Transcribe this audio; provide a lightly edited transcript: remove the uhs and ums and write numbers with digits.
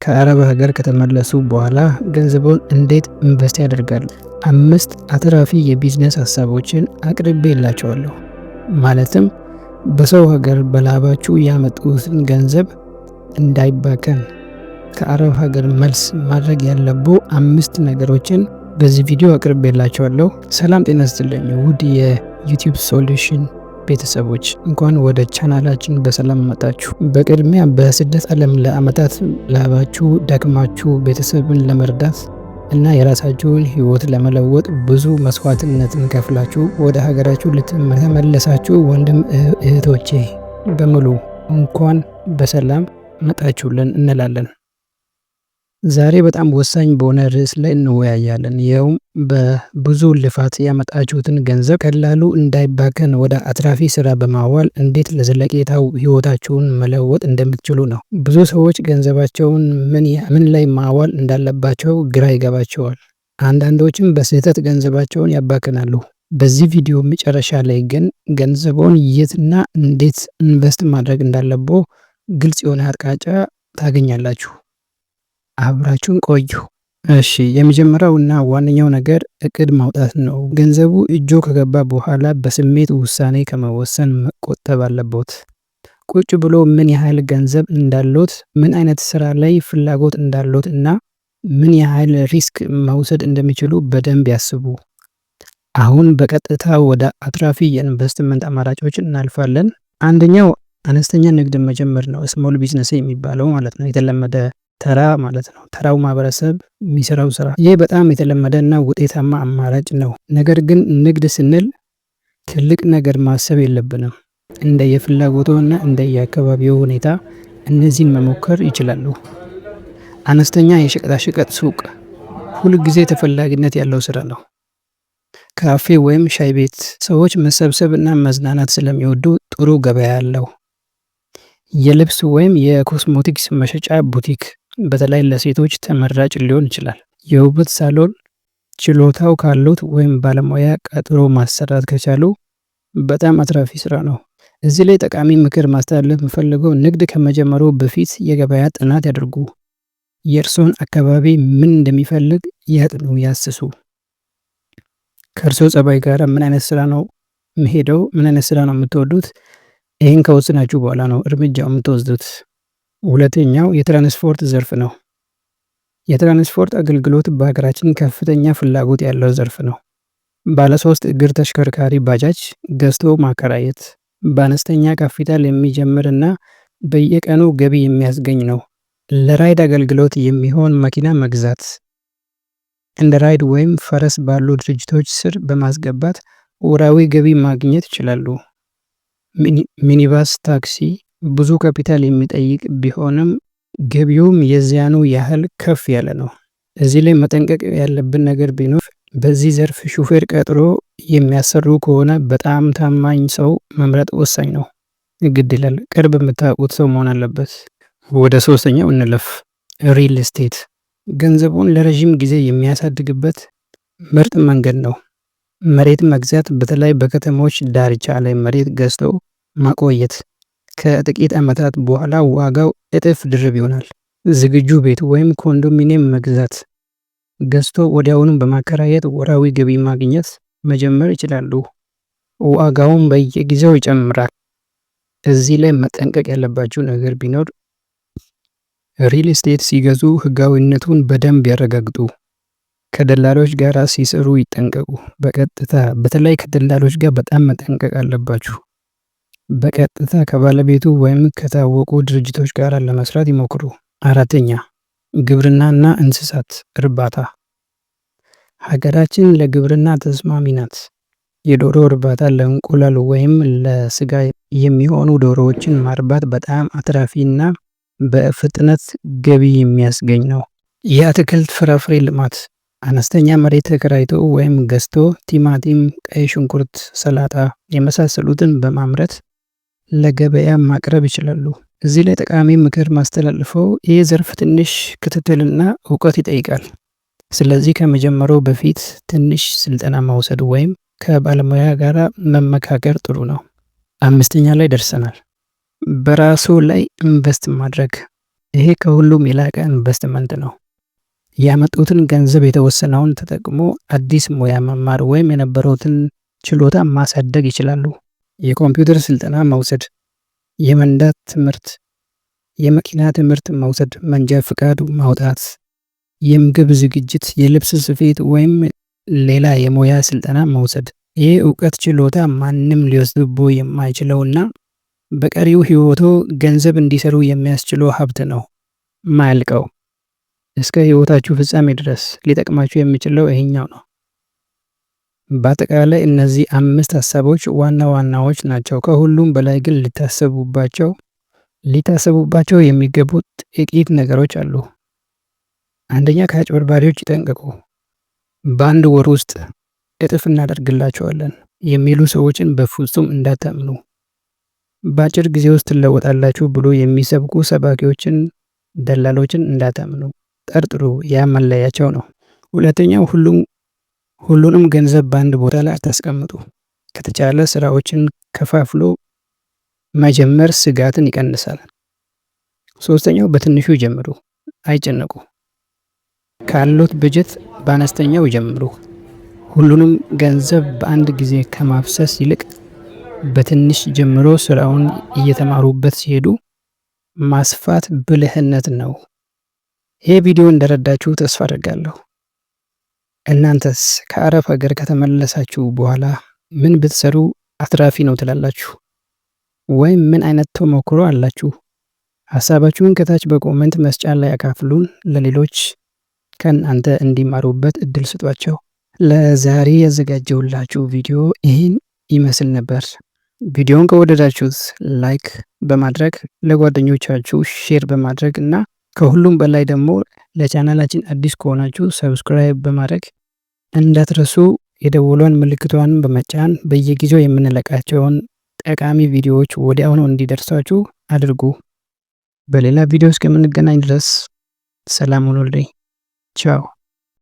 ከአረብ ሀገር ከተመለሱ በኋላ ገንዘቡን እንዴት invest ያደርጋሉ? አምስት አትራፊ የቢዝነስ ሀሳቦችን አቅርቤላችኋለሁ። ማለትም በሰው ሀገር በላባችሁ ያመጡትን ገንዘብ እንዳይባከን ከአረብ ሀገር መልስ ማድረግ ያለብዎ አምስት ነገሮችን በዚህ ቪዲዮ አቅርቤላችኋለሁ። ሰላም ጤና ይስጥልኝ ውድ የ YouTube Solution ቤተሰቦች፣ እንኳን ወደ ቻናላችን በሰላም መጣችሁ። በቅድሚያ በስደት ዓለም ለአመታት ላባችሁ ደክማችሁ ቤተሰብን ለመርዳት እና የራሳችሁን ህይወት ለመለወጥ ብዙ መስዋዕትነትን ከፍላችሁ ወደ ሀገራችሁ ልትመለሳችሁ ወንድም እህቶቼ በሙሉ እንኳን በሰላም መጣችሁልን እንላለን። ዛሬ በጣም ወሳኝ በሆነ ርዕስ ላይ እንወያያለን። ይኸውም በብዙ ልፋት ያመጣችሁትን ገንዘብ ቀላሉ እንዳይባከን ወደ አትራፊ ስራ በማዋል እንዴት ለዘለቄታው ህይወታችሁን መለወጥ እንደምትችሉ ነው። ብዙ ሰዎች ገንዘባቸውን ምን ላይ ማዋል እንዳለባቸው ግራ ይገባቸዋል። አንዳንዶችም በስህተት ገንዘባቸውን ያባክናሉ። በዚህ ቪዲዮ መጨረሻ ላይ ግን ገንዘቦን የትና እንዴት invest ማድረግ እንዳለብዎ ግልጽ የሆነ አቅጣጫ ታገኛላችሁ። አብራችሁን ቆዩ። እሺ፣ የመጀመሪያው እና ዋነኛው ነገር እቅድ ማውጣት ነው። ገንዘቡ እጆ ከገባ በኋላ በስሜት ውሳኔ ከመወሰን መቆጠብ አለቦት። ቁጭ ብሎ ምን ያህል ገንዘብ እንዳሎት፣ ምን አይነት ስራ ላይ ፍላጎት እንዳሎት እና ምን ያህል risk መውሰድ እንደሚችሉ በደንብ ያስቡ። አሁን በቀጥታ ወደ አትራፊ የኢንቨስትመንት አማራጮች እናልፋለን። አንደኛው አነስተኛ ንግድ መጀመር ነው። Small business የሚባለው ማለት ነው። የተለመደ ተራ ማለት ነው። ተራው ማህበረሰብ የሚሰራው ስራ። ይህ በጣም የተለመደ እና ውጤታማ አማራጭ ነው። ነገር ግን ንግድ ስንል ትልቅ ነገር ማሰብ የለብንም። እንደ የፍላጎቱ እና እንደ የአካባቢው ሁኔታ እነዚህን መሞከር ይችላሉ። አነስተኛ የሸቀጣሸቀጥ ሱቅ ሁል ጊዜ ተፈላጊነት ያለው ስራ ነው። ካፌ ወይም ሻይ ቤት ሰዎች መሰብሰብ እና መዝናናት ስለሚወዱ ጥሩ ገበያ አለው። የልብስ ወይም የኮስሞቲክስ መሸጫ ቡቲክ በተለይ ለሴቶች ተመራጭ ሊሆን ይችላል። የውበት ሳሎን ችሎታው ካሉት ወይም ባለሙያ ቀጥሮ ማሰራት ከቻሉ በጣም አትራፊ ስራ ነው። እዚህ ላይ ጠቃሚ ምክር ማስተላለፍ የምፈልገው ንግድ ከመጀመሩ በፊት የገበያ ጥናት ያድርጉ። የእርስዎን አካባቢ ምን እንደሚፈልግ ያጥኑ፣ ያስሱ። ከእርስዎ ጸባይ ጋር ምን አይነት ስራ ነው የሚሄደው? ምን አይነት ስራ ነው የምትወዱት? ይህን ከወሰናችሁ በኋላ ነው እርምጃው የምትወስዱት። ሁለተኛው የትራንስፖርት ዘርፍ ነው። የትራንስፖርት አገልግሎት በሀገራችን ከፍተኛ ፍላጎት ያለው ዘርፍ ነው። ባለሶስት እግር ተሽከርካሪ ባጃጅ ገዝቶ ማከራየት በአነስተኛ ካፒታል የሚጀምር እና በየቀኑ ገቢ የሚያስገኝ ነው። ለራይድ አገልግሎት የሚሆን መኪና መግዛት እንደ ራይድ ወይም ፈረስ ባሉ ድርጅቶች ስር በማስገባት ወርሃዊ ገቢ ማግኘት ይችላሉ። ሚኒባስ ታክሲ ብዙ ካፒታል የሚጠይቅ ቢሆንም ገቢውም የዚያኑ ያህል ከፍ ያለ ነው። እዚህ ላይ መጠንቀቅ ያለብን ነገር ቢኖር በዚህ ዘርፍ ሹፌር ቀጥሮ የሚያሰሩ ከሆነ በጣም ታማኝ ሰው መምረጥ ወሳኝ ነው። ግድ ይላል። ቅርብ የምታውቁት ሰው መሆን አለበት። ወደ ሶስተኛው እንለፍ። Real estate ገንዘቡን ለረዥም ጊዜ የሚያሳድግበት ምርጥ መንገድ ነው። መሬት መግዛት፣ በተለይ በከተሞች ዳርቻ ላይ መሬት ገዝተው ማቆየት ከጥቂት ዓመታት በኋላ ዋጋው እጥፍ ድርብ ይሆናል። ዝግጁ ቤት ወይም ኮንዶሚኒየም መግዛት፣ ገዝቶ ወዲያውኑ በማከራየት ወርሃዊ ገቢ ማግኘት መጀመር ይችላሉ። ዋጋውም በየጊዜው ይጨምራል። እዚህ ላይ መጠንቀቅ ያለባችሁ ነገር ቢኖር real estate ሲገዙ ህጋዊነቱን በደንብ ያረጋግጡ። ከደላሎች ጋር ሲሰሩ ይጠንቀቁ። በቀጥታ በተለይ ከደላሎች ጋር በጣም መጠንቀቅ አለባችሁ። በቀጥታ ከባለቤቱ ወይም ከታወቁ ድርጅቶች ጋር ለመስራት ይሞክሩ። አራተኛ፣ ግብርናና እንስሳት እርባታ። ሀገራችን ለግብርና ተስማሚ ናት። የዶሮ እርባታ ለእንቁላል ወይም ለስጋ የሚሆኑ ዶሮዎችን ማርባት በጣም አትራፊና በፍጥነት ገቢ የሚያስገኝ ነው። የአትክልት ፍራፍሬ ልማት፣ አነስተኛ መሬት ተከራይቶ ወይም ገዝቶ ቲማቲም፣ ቀይ ሽንኩርት፣ ሰላጣ የመሳሰሉትን በማምረት ለገበያ ማቅረብ ይችላሉ። እዚህ ላይ ጠቃሚ ምክር ማስተላልፈው ይህ ዘርፍ ትንሽ ክትትልና እውቀት ይጠይቃል። ስለዚህ ከመጀመሩ በፊት ትንሽ ስልጠና መውሰድ ወይም ከባለሙያ ጋር መመካከር ጥሩ ነው። አምስተኛ ላይ ደርሰናል። በራሱ ላይ invest ማድረግ። ይሄ ከሁሉም የላቀ ኢንቨስትመንት ነው። ያመጡትን ገንዘብ የተወሰነውን ተጠቅሞ አዲስ ሙያ መማር ወይም የነበረውትን ችሎታ ማሳደግ ይችላሉ። የኮምፒውተር ስልጠና መውሰድ፣ የመንዳት ትምህርት፣ የመኪና ትምህርት መውሰድ፣ መንጃ ፍቃድ ማውጣት፣ የምግብ ዝግጅት፣ የልብስ ስፌት ወይም ሌላ የሙያ ስልጠና መውሰድ። ይህ እውቀት ችሎታ ማንም ሊወስድቦ የማይችለውና በቀሪው ህይወቶ ገንዘብ እንዲሰሩ የሚያስችለው ሀብት ነው። ማያልቀው እስከ ህይወታችሁ ፍጻሜ ድረስ ሊጠቅማችሁ የሚችለው ይሄኛው ነው። በአጠቃላይ እነዚህ አምስት ሀሳቦች ዋና ዋናዎች ናቸው። ከሁሉም በላይ ግን ሊታሰቡባቸው የሚገቡ ጥቂት ነገሮች አሉ። አንደኛ፣ ከአጭበርባሪዎች ይጠንቀቁ። በአንድ ወር ውስጥ እጥፍ እናደርግላቸዋለን የሚሉ ሰዎችን በፍጹም እንዳታምኑ። በአጭር ጊዜ ውስጥ ትለወጣላችሁ ብሎ የሚሰብኩ ሰባኪዎችን፣ ደላሎችን እንዳታምኑ። ጠርጥሩ፣ ያ መለያቸው ነው። ሁለተኛው፣ ሁሉንም ገንዘብ በአንድ ቦታ ላይ አታስቀምጡ። ከተቻለ ስራዎችን ከፋፍሎ መጀመር ስጋትን ይቀንሳል። ሶስተኛው፣ በትንሹ ይጀምሩ፣ አይጨነቁ። ካሉት በጀት በአነስተኛው ይጀምሩ። ሁሉንም ገንዘብ በአንድ ጊዜ ከማፍሰስ ይልቅ በትንሽ ጀምሮ ስራውን እየተማሩበት ሲሄዱ ማስፋት ብልህነት ነው። ይህ ቪዲዮ እንደረዳችሁ ተስፋ አድርጋለሁ። እናንተስ ከአረብ ሀገር ከተመለሳችሁ በኋላ ምን ብትሰሩ አትራፊ ነው ትላላችሁ? ወይም ምን አይነት ተሞክሮ አላችሁ? ሀሳባችሁን ከታች በ comment መስጫ ላይ ያካፍሉን። ለሌሎች ከእናንተ እንዲማሩበት እድል ስጧቸው። ለዛሬ ያዘጋጀሁላችሁ ቪዲዮ ይህን ይመስል ነበር። ቪዲዮውን ከወደዳችሁት like በማድረግ፣ ለጓደኞቻችሁ share በማድረግ እና ከሁሉም በላይ ደግሞ ለቻናላችን አዲስ ከሆናችሁ subscribe በማድረግ እንዳትረሱ። የደወሏን ምልክቷን በመጫን በየጊዜው የምንለቃቸውን ጠቃሚ ቪዲዮዎች ወዲያውኑ እንዲደርሳችሁ አድርጉ። በሌላ ቪዲዮ እስከምንገናኝ ድረስ ሰላም ሁኑልኝ። ቻው።